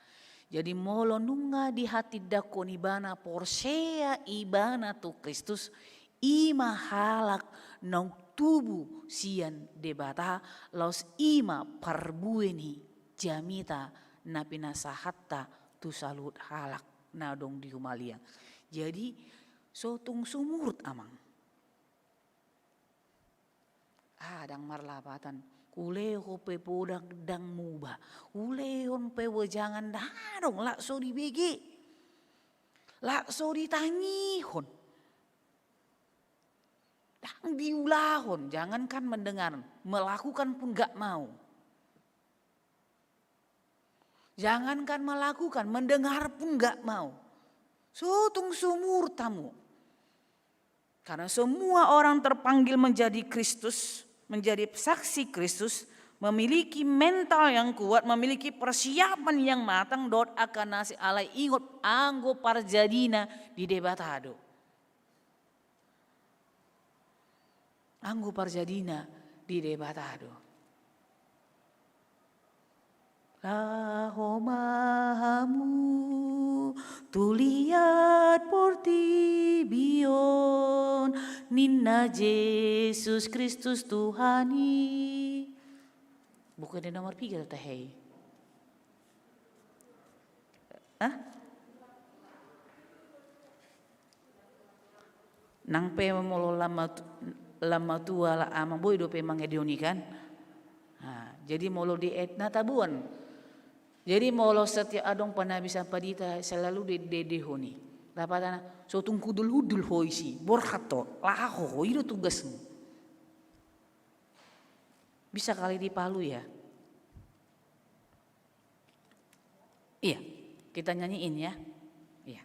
Jadi molo nunga dihatindangkon ibana, porsea ibana tu Kristus, i ma halak naung tubu sian Debata, laos i ma parbue ni jamita na pinasahatta tu saluhut halak na adong di humaliang. Jadi so tung sumurut, amang. Ah, ndang marlapatan. Hulehon pe podang ndang muba. Hulehon pe wejangan ndang adong, lak so dibege. Lak so ditangihon. Ndang diulahon, jangankan mendengar, melakukan pun nggak mau. Jangankan melakukan, mendengar pun nggak mau. So tung sumurut hamu. Karena semua orang terpanggil menjadi Kristus, menjadi saksi Kristus, memiliki mental yang kuat, memiliki persiapan yang matang, dohot angka na asing, alai ingot, anggo parjadina di Debata do. Anggo parjadina di Debata do. Laho ma hamu tu liat portibi on, ninna Jesus Kristus Tuhan i. Bukan di nomor piga do tahe i? Hah? Nang pe molo lam matua, lam matua, amang, boi dope mangedehon i kan. Nah, jadi molo di et na tabuan. Jadi molo setiap adong panabisan pandita selalu di, diedehon i. Lapatan, so tung hundul-hundul ho disi, borhat ho, laho ho, i do tugasmu. Bisa kali di Palu ya. Iya, kita nyanyiin ya. Iya.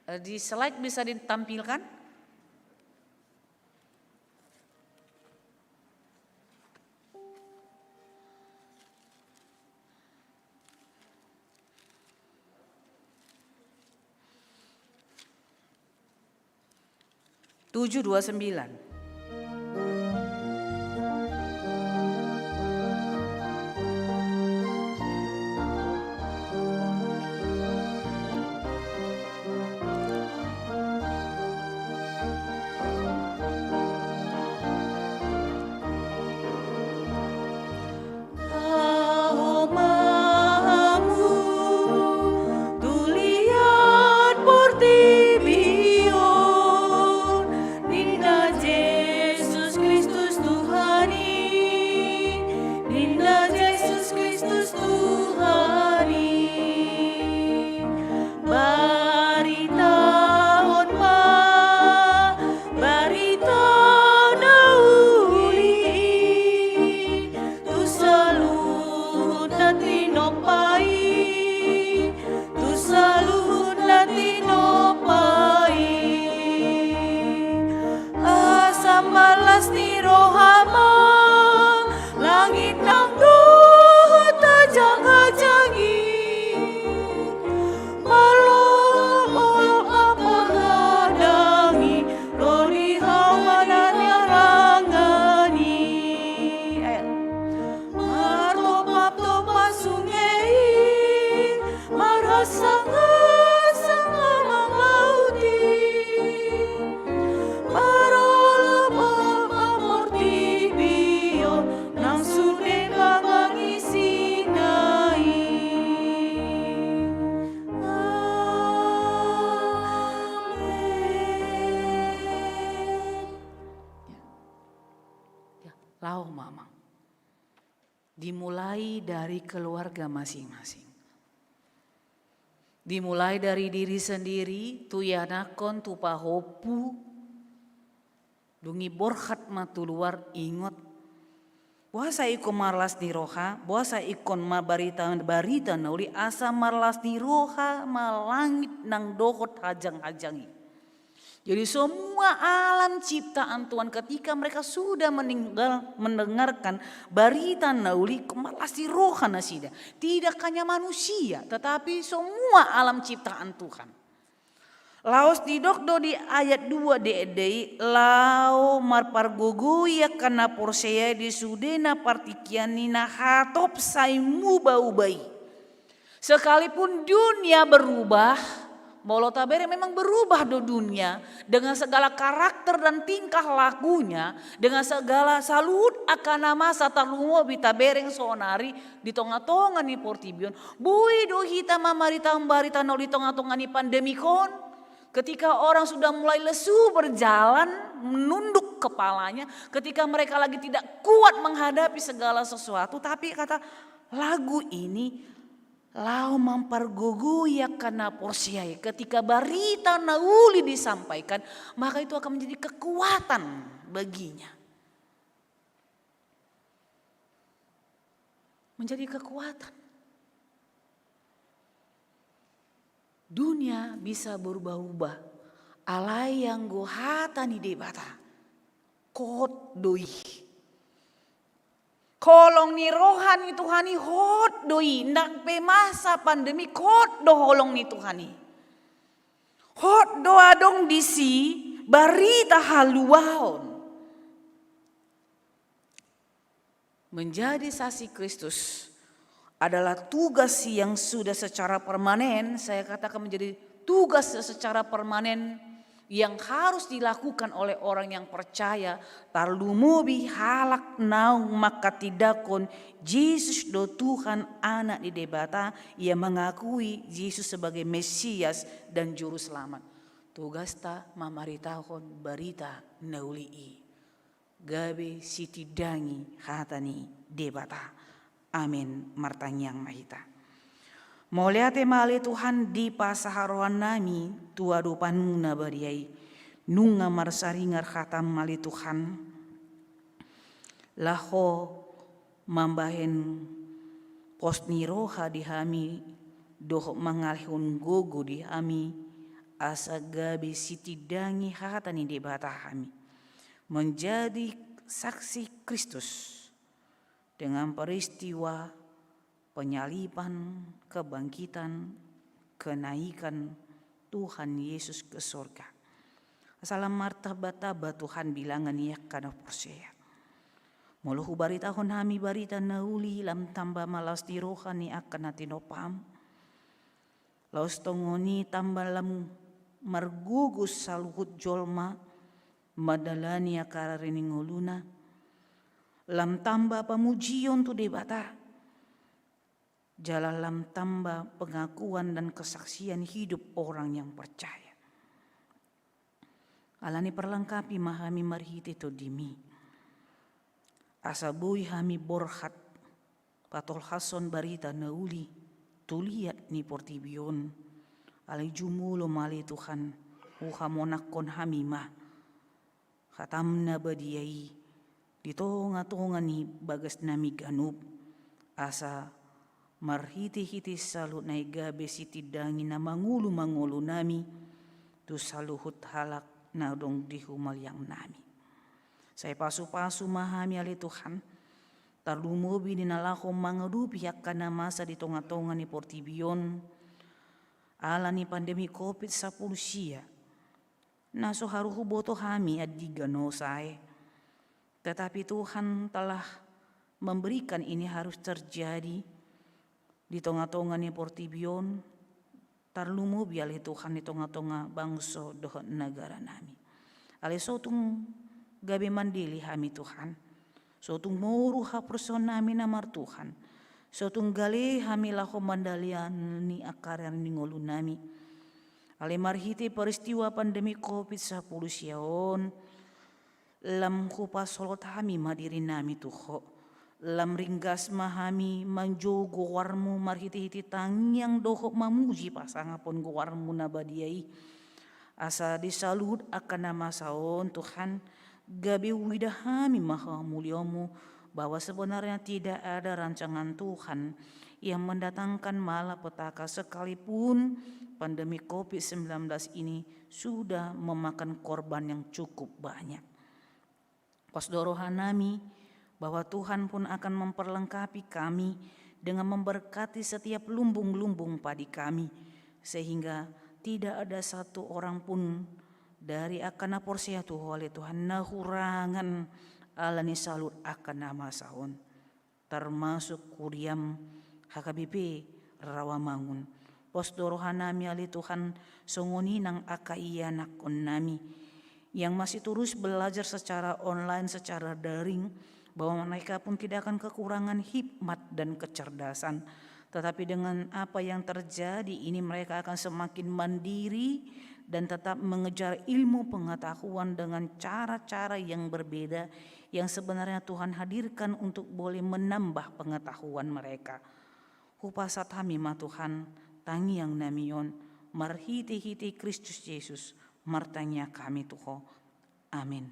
Eh, di slide bisa ditampilkan? Tujuh dua sembilan. Laho ma hamu tu liat portibi on, ninna Dimulai dari keluarga masing-masing. Dimulai dari diri sendiri, tu ianakhon, tu pahompu. Dung i borhat ma tu luar, ingot. Boasa ingkon marlas ni roha, boasa ingkon ma barita, barita na uli, asa marlas ni roha ma langit nang dohot hajang-hajang i. Jadi semua alam ciptaan Tuhan, ketika mereka sudah meninggal, mendengarkan barita na uli, marlas ni roha nasida. Tidak hanya manusia, tetapi semua alam ciptaan Tuhan. Laos didok do di ayat dua, di ende i, laho marpargogoi angka na porsea di sude na partingkian ni na hatop sai muba-uba i. Sekalipun dunia berubah, molo tabereng memang berubah do dunia, dengan segala karakter dan tingkah lakunya, dengan segala saluhut angka na masa, tarlumobi tabereng saonari di tonga-tonga ni portibi on. Boi do hita mamaritahon barita na uli di tonga-tonga ni pandemik on. Ketika orang sudah mulai lesu berjalan, menunduk kepalanya, ketika mereka lagi tidak kuat menghadapi segala sesuatu, tapi kata lagu ini, laho mampargogoi angka na porsea i. Ketika barita na uli disampaikan, maka itu akan menjadi kekuatan baginya. Menjadi kekuatan. Dunia bisa berubah-ubah, alai anggo hata ni Debata, hot do i. Holong ni roha ni Tuhan i hot do i, nang pe masa pandemik hot do holong ni Tuhan i. Hot do adong disi barita haluaon. Menjadi saksi Kristus adalah tugas yang sudah secara permanen, saya katakan menjadi tugas secara permanen yang harus dilakukan oleh orang yang percaya, tarlumobi halak naung manghatindanghon Jesus do Tuhan, Anak ni Debata, yang mengakui Jesus sebagai Mesias dan Juru Selamat. Tugasta mamaritahon barita na uli i. Gabe sitindangi hata ni Debata. Amen. Martangiang ma hita. Mauliate ma ale Tuhan di pasahat rohanami tu adopanMu na badia i. Nunga marsaringar hataM ale Tuhan. Laho mambahen pos ni roha di hami, dohot mangalehon gogo di hami, asa gabe sitindangi hata ni Debata hami. Menjadi saksi Kristus dengan peristiwa penyaliban, kebangkitan, kenaikan Tuhan Yesus ke sorga. Asa lam martamba-tamba Tuhan bilangan ni angka na porsea. Molo hubaritahon hami barita na uli, lam tamba ma las ni roha ni angka na tinompaM. Laos tongon i tamba lam margogo saluhut jolma mandalani angka ari ni ngoluna. Lam tamba pamujion tu Debata. Jala lam tamba pengakuan dan kesaksian hidup orang yang percaya. Alani parlengkapi ma hami marhite TondiMi. Asa boi hami borhat patolhashon barita na uli tu liat ni portibi on. Alai jumolo ma ale Tuhan, huhamonanghon hami ma hataM na badia i di tonga-tonga ni bagasnami ganup, asa marhite-hite saluhutna i gabe sitindangi na mangolu-mangolunami tu saluhut halak na adong di humaliangnami. Sai pasu-pasu ma hami ale Tuhan, tarlumobi di na laho mangadopi angka na masa di tonga-tonga ni portibi on, ala ni pandemi covid sampulu sia. Na so haru huboto hami andigan on sae. Tetapi Tuhan telah memberikan ini harus terjadi di tonga-tonga ni portibi on, tarlumobi ale Tuhan di tonga-tonga bangso dohot negaranami. Alai so tung gabe mandele hami Tuhan. So tung moru haporseaonnami na martuhan. So tung gale hami laho mandalani angka ari ni ngolunami. Alai marhite peristiwa pandemi covid sampulu sia on, lam hupasolot hami ma dirinami tu Ho. Lam ringgas ma hami manjou goarmu marhitehite tangiang dohot mamuji pasangaphon goarmu na badia i. Asa di saluhut angka na masa on Tuhan, gabe huida hami ma hamuliaonmu, bahwa sebenarnya tidak ada rancangan Tuhan yang mendatangkan malapetaka sekalipun pandemi covid sembilan belas ini sudah memakan korban yang cukup banyak. Pos do rohanami bahwa Tuhan pun akan memperlengkapi kami dengan memberkati setiap lumbung-lumbung padi kami, sehingga tidak ada satu orang pun dari angka na porsea tu Ho ale Tuhan na hurangan ala ni saluhut angka na masa on, termasuk kuriam H K B P Rawamangun. Pos do rohanami ale Tuhan, songon i nang angka ianakhonnami yang masih terus belajar secara online, secara daring, bahwa mereka pun tidak akan kekurangan hikmat dan kecerdasan. Tetapi dengan apa yang terjadi ini, mereka akan semakin mandiri dan tetap mengejar ilmu pengetahuan dengan cara-cara yang berbeda yang sebenarnya Tuhan hadirkan untuk boleh menambah pengetahuan mereka. Hupasahat hami ma Tuhan tangiangnami on, marhitehite Kristus Jesus martangiang hami tu Ho. Amin.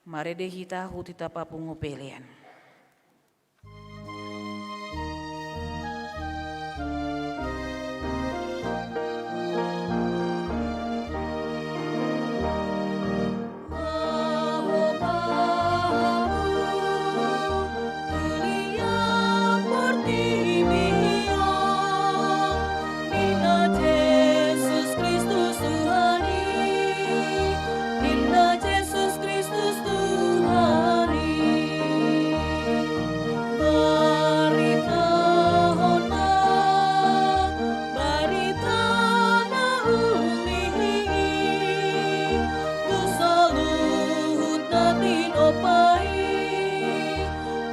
Marende hita hutita papungu pelean. Kristus Tuhan i, baritahon ma barita na uli i tu saluhut na tinompa i,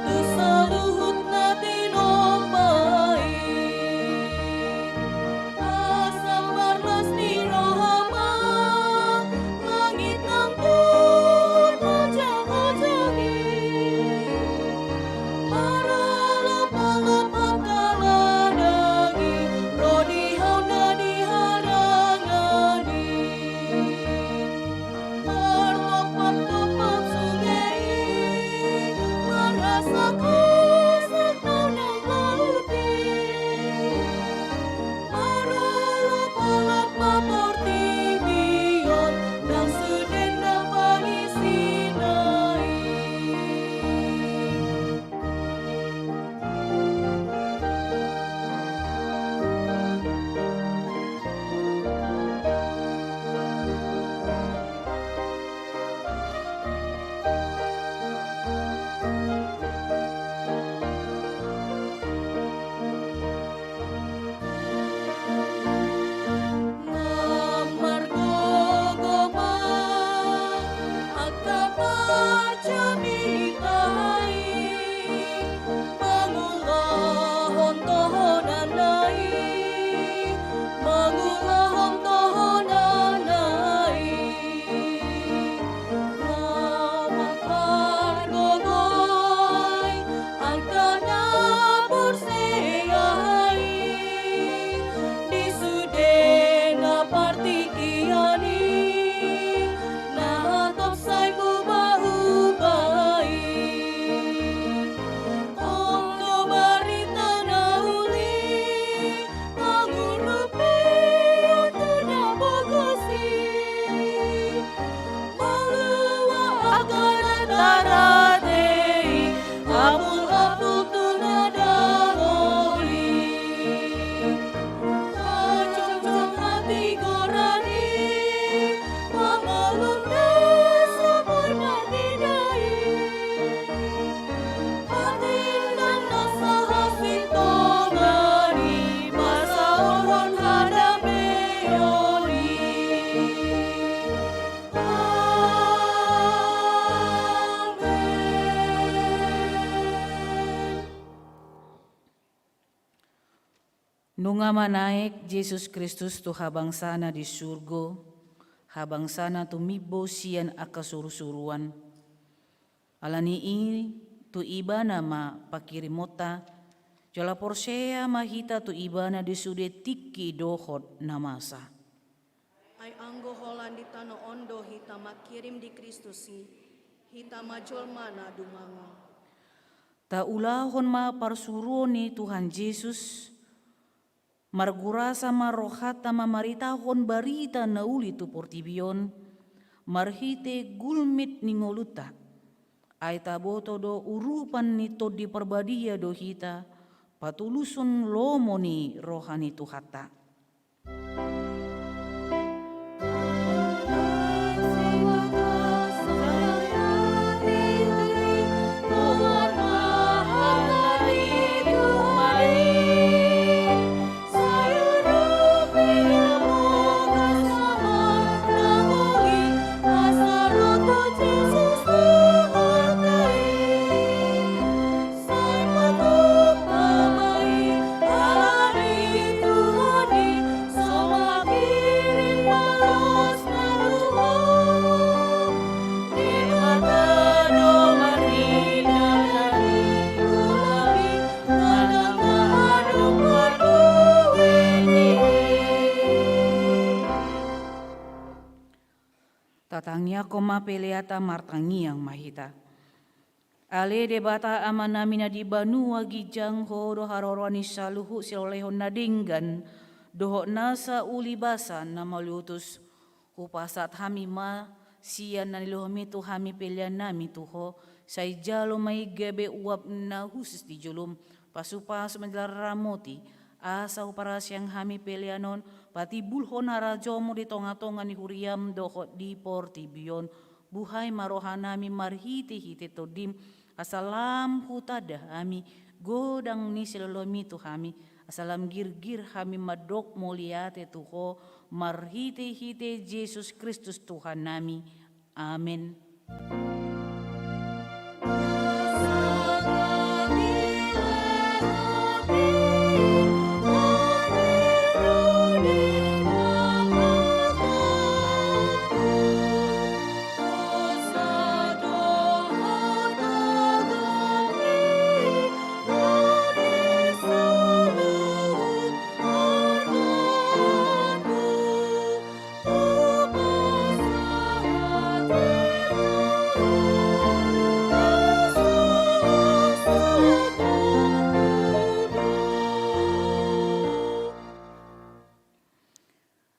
tu saluhut na tinompa i. Asa marlas ni roha ma langit nang tondong na jagajaga i. Marolopolop angka ladang i ro di hau na di harangan i. Martompaktompang sude i, marasaksakan nang laut i. Marolopolop ma portibi on nang sude na pangisina i. Margogo ma angka parjamita i, mangulahon tohonanna i, mangulahon tohonanna i. Mampargogoi angka na porsea i di sude na partingkian i, na hatop sai muba-uba i. On do barita na uli, pangurupion tu na bogus i. Malua angka na tarate i, apul-apul tu na dao i. Pajongjong hatigoran i, mangolu na sabar marnida i. Patindan na sahasintongan i, pasaoron hadameon i. Amen. Nunga manaek Jesus Kristus tu habangsana di surgo, habangsana tumimbo sian angka surusuruan. Ala ni i, tu Ibana ma pangkirimonta, jala porsea ma hita tu Ibana di sude tingki dohot na masa. Ai anggo holan di tano on do hita mangkirim di Kristus i, hita ma jolma na dumangon. Taulahon ma parsuruon ni Tuhan Jesus, margurasa ma rohanta mamaritahon barita na uli tu portibi on, marhite gulmit ni ngolunta. Ai taboto do urupan ni Tondi Parbadia do hita, patuluson lomo ni roha ni Tuhanta. Tatangiangkon ma peleanta, martangiang ma hita. Ale Debata Amanami na di banua ginjang, Ho do haroroan ni saluhut silehonlehon na denggan dohot nasa uli basa na mauliutus. Hupasahat hami ma sian na nilehonMi tu hami peleannami tu Ho, sai jalo ma i gabe uap na hushus di jolom, pasupasu manjalo ramoti, asa huparasiang hami pelean on patimbulhon harajaonMu di tongatonga ni huriaM dohot di portibi on. Buhai ma rohanami marhitehite TondiM, asa lam hutanda hami godang ni silehonlehonMi tu hami, asa lam girgir hami mandok mauliate tu Ho, marhitehite Jesus Kristus Tuhannami. Amen.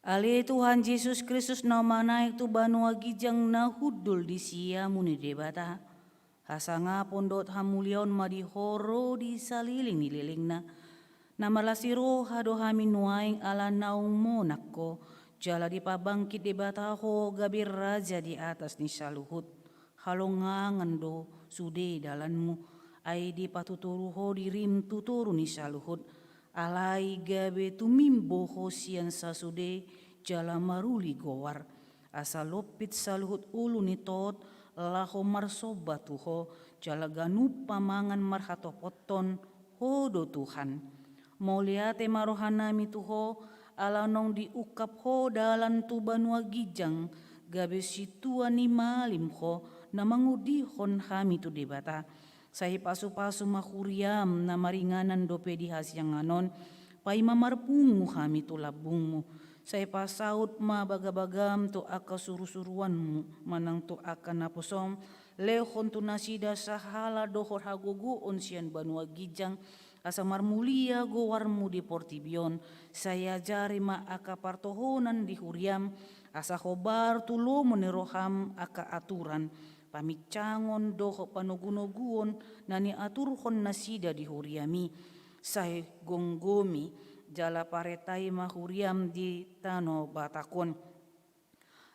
Ale Tuhan Jesus Kristus, na manaek tu banua ginjang na hundul di siamun ni Debata, hasangapon dohot hamuliaon ma di Ho ro di saleleng ni lelengna. Na marlas ni roha do hami nuaeng ala naung monang Ho, jala dipabangkit Debata Ho gabe Raja di atas ni saluhut. Halongangan do sude dalanMu, ai dipatuturu Ho diriM tu toru ni saluhut. Alai gabe tumimbo Ho sian sasude jala maruli goar, asa lompit saluhut ulu ni tot laho marsomba tu Ho, jala ganup pamangan marhatopothon Ho do Tuhan. Mauliate ma rohanami tu Ho, ala naung diungkap Ho dalan tu banua ginjang, gabe sintua ni malim Ho na mangundihon hami tu Debata. Sai pasupasu ma huriaM na maringanan dope di hasiangan on, paima marpungu hami tu lambungMu. Sai pasaut ma bagabagaM tu angka surusuruanMu manang tu angka naposoM, lehon tu nasida sahala dohot hagogoon sian banua ginjang, asa marmulia goarMu di portibi on. Sai ajari ma angka partohonan di huriaM, asa hombar tu lomo ni rohaM angka aturan, paminsangon dohot panogunoguon na niaturhon nasida di huriaMi. Sai gomgomi jala parentai ma huriaM di tano Batak on.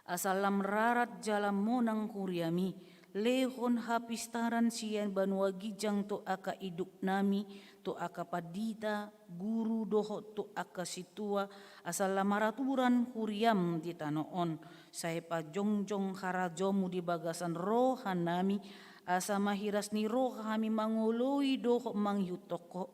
Asa lam rarat jala monang huriaMi, lehon hapistaran sian banua ginjang tu angka induknami, tu angka pandita, guru dohot tu angka sintua, asa lam maraturan huriaM di tano on. Sai pajongjong harajaonMu di bagasan rohanami, asa marhiras ni roha hami mangoloi dohot mangihuthon Ho.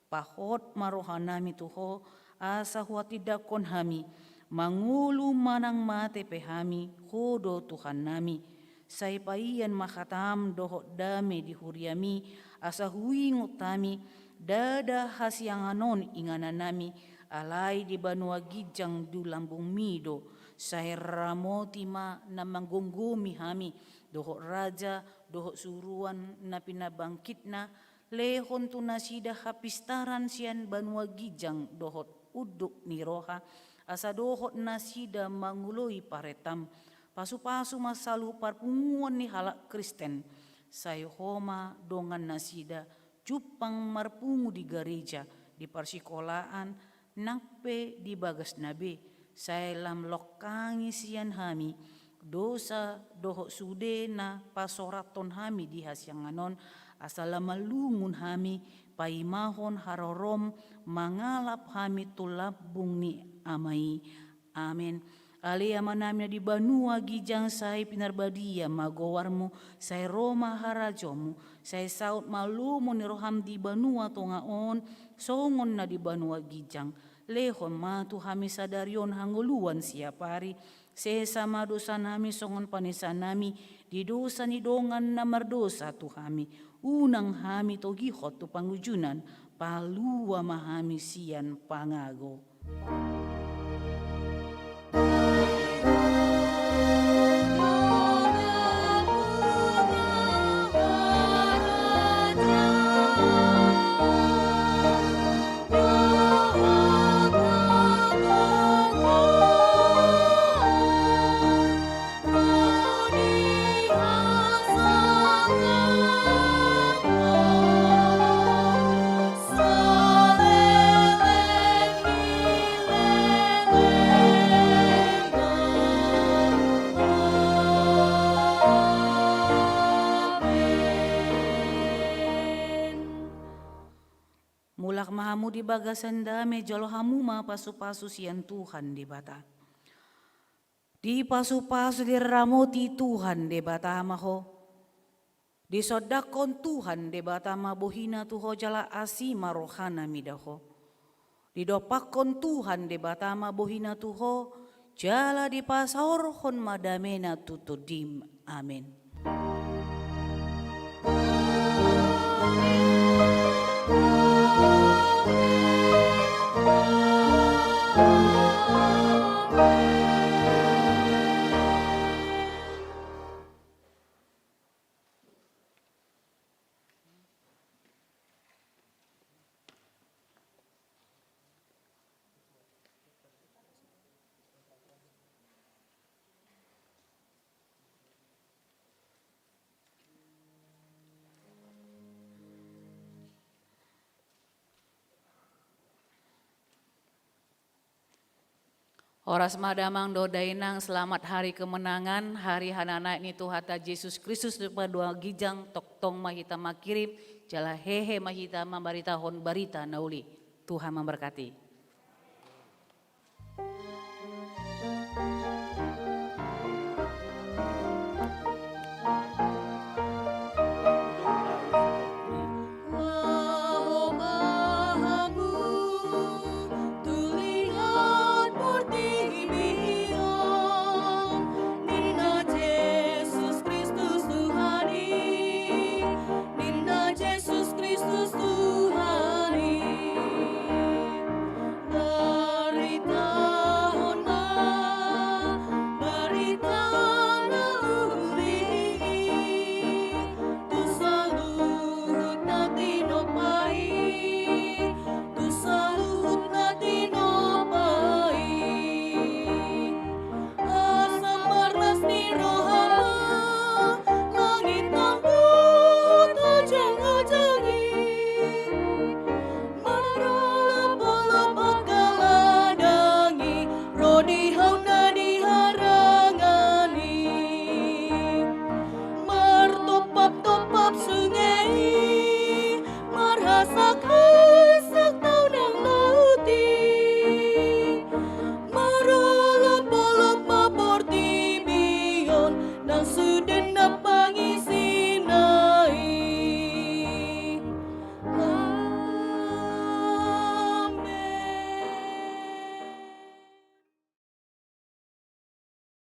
Pahot ma rohanami tu Ho, asa huhatindangkon hami, mangolu manang mate pe hami, Ho do Tuhannami. Sai paian ma hatam dohot dame di huriami, asa huingot hami, ndada hasiangan on ingananami, alai di banua ginjang di lambungmi do. Sai ramoti ma na manggomgomi hami, dohot raja, dohot suruan na pinabangkitna, lehon tu nasida hapistaran sian banua ginjang dohot unduk ni roha, asa dohot nasida mangoloi parentam. Pasupasu ma saluhut parpunguan ni halak Kristen, sai Ho ma dongan nasida, jumpang marpungu di gareja, di parsikolaan, nang pe di bagasna be, sai lam longkangi sian hami dosa dohot sude na pasorathon hami di hasiangan on, asa lam malungun hami paimahon harorom mangalap hami tu lambung ni Ama i. Amen. Ale Amanami na di banua ginjang, sai pinarbadia ma goarmu, sai ro ma harajaonmu, sai saut ma lomo ni roham di banua tonga on, songon na di banua ginjang. Lehon ma tu hami sadari on hangoluan siapari, sesa ma dosanami songon panesanami di dosa ni dongan na mardosa tu hami. Unang hami togihon tu pangunjunan, palua ma hami sian pangago. Mulak ma hamu di bagasan dame, jalo hamu ma pasupasu sian Tuhan Debata. Dipasupasu, diramoti Tuhan Debata ma ho. Disondangkon Tuhan Debata ma bohina tu ho jala asi ma rohana mida ho. Didompakkon Tuhan Debata ma bohina tu ho, jala dipasaorhon ma damena tu tondim. Amen. Horas ma damang dohot dainang, selamat hari kemenangan, hari hananaek ni Tuhanta Jesus Kristus di banua ginjang. Tongtong ma hita manghirim, jala hehe ma hita mambaritahon barita na uli. Tuhan memberkati.